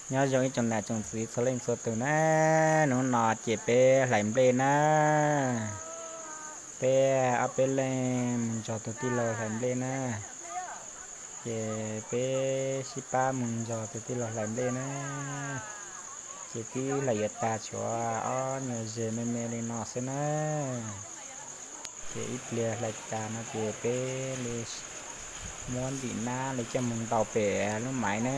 Nyob zoo ib tsoom niam tsoom txiv txhua leej txhua tus na, hnub no ces peb hlais nplej na, peb ob peb leeg mus nrog tus tij laug hlais nplej na, ces peb sib pab mus nrog tus tij laug hlais nplej na, ces twb hlais yuav tag tshuav ob nyuag ze me me li no xwb na. Ces ib pliag hlais tas no ces peb li muab ntim nab li coj mus ntaus pem lub maiv na.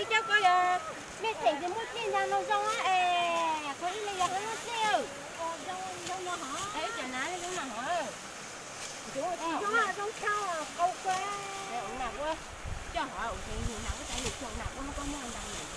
Ib co ko yog mej theem ces muaj dlej ntag no zoo es qhov ib li yog qhov lub dlej, ib cov nav zoo no hov. Coj hov, ua cas yus nas ua cas yus coj nas ua koj muab ntag lus.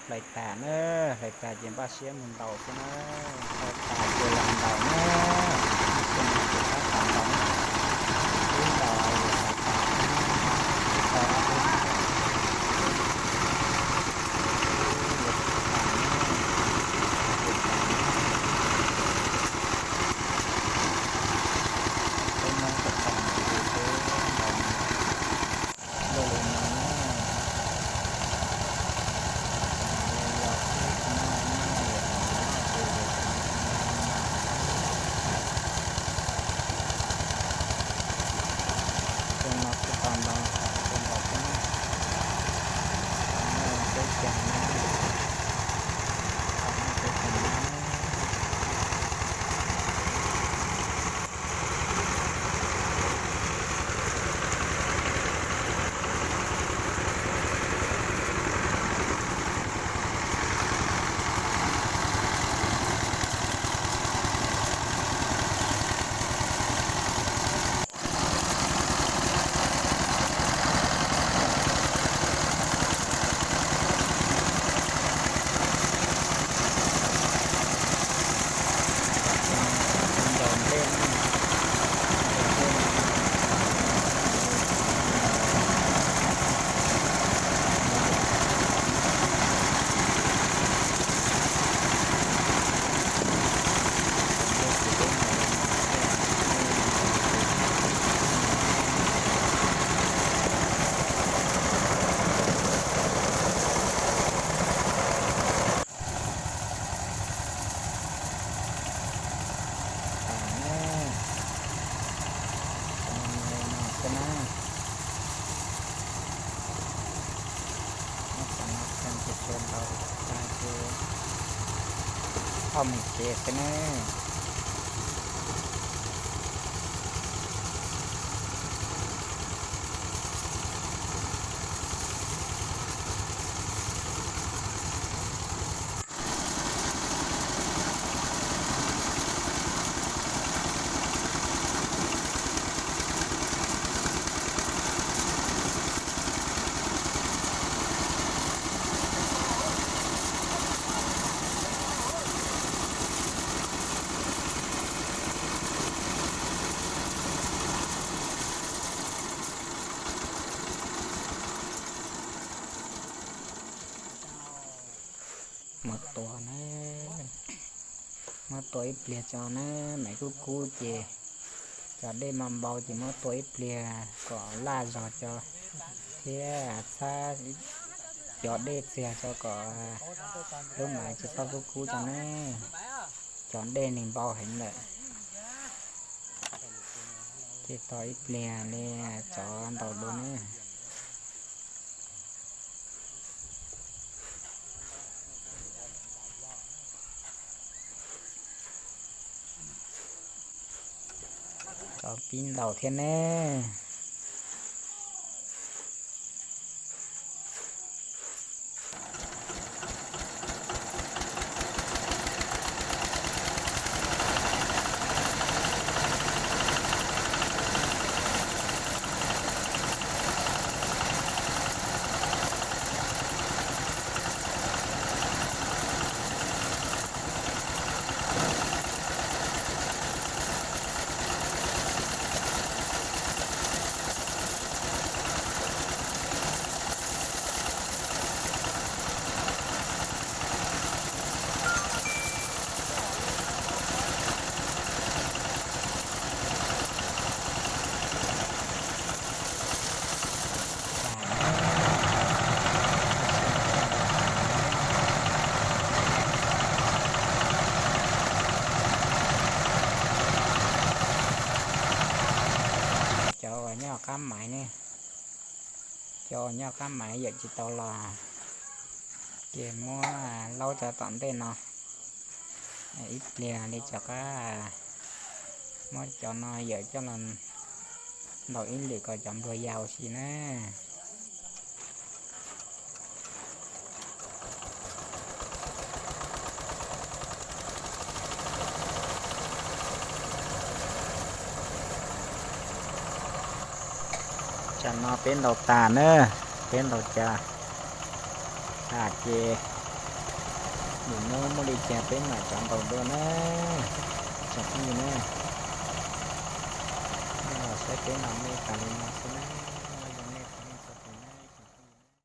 Hlais tas na, hlais tas ces npaj siab mus ntaus xwb na. Hlais tas ces los ntaus na. Ces no ces tab tom ntaus na. Twb ntaus hlais tas na, twb tau ob peb hnub, hlais tas na, hlais tas na. Peb Hmoob txom txom nyem ces peb ntaus nplej li no na. Los xwb, nyob nyob yuav tas na, ces yuav tas na. Xyoo no twb tau ntau, tau ntau xwb na. Tau muaj peb caug nab, tau muaj peb caug nab. Ntaus nplej na, ntaus nplej no, ntaus nplej ces peb ntaus li no xwb, nej ntaus li no xwb. Tam no, tam no li no xwb na. Nyob tam no tag ces tsuas ntaus tag ces thauj mus tsev xwb na. Muab tua na, muab tua ib pliag tso na, maiv kub kub ces cov dej mas npau ces muab tua ib pliag kom laj zog tso thiab txhab cov dej txiag tso kom lub maiv tsis txhob kub kub tso na. Cov dej nws npau heev lawm. Ces tos ib pliag li, cov ntaus dua na. Cov pib ntaus thiab ne. Cov uas nyob qab mais ne, cov uas nyob qab mais yawm tsis tau los, ces muab laub cov tom ntej no ib pliag li rov qab muab cov no yawm coj los ntaus ib lwm kom cov npluag ya huv si na. Tsam no peb ntaus tas na, peb ntaus cas tas ces nim no muaj li cas peb mam rov ntaus dua na, tsoom phooj ywg na. Nej los saib peb ntaus me tas li no xwb na.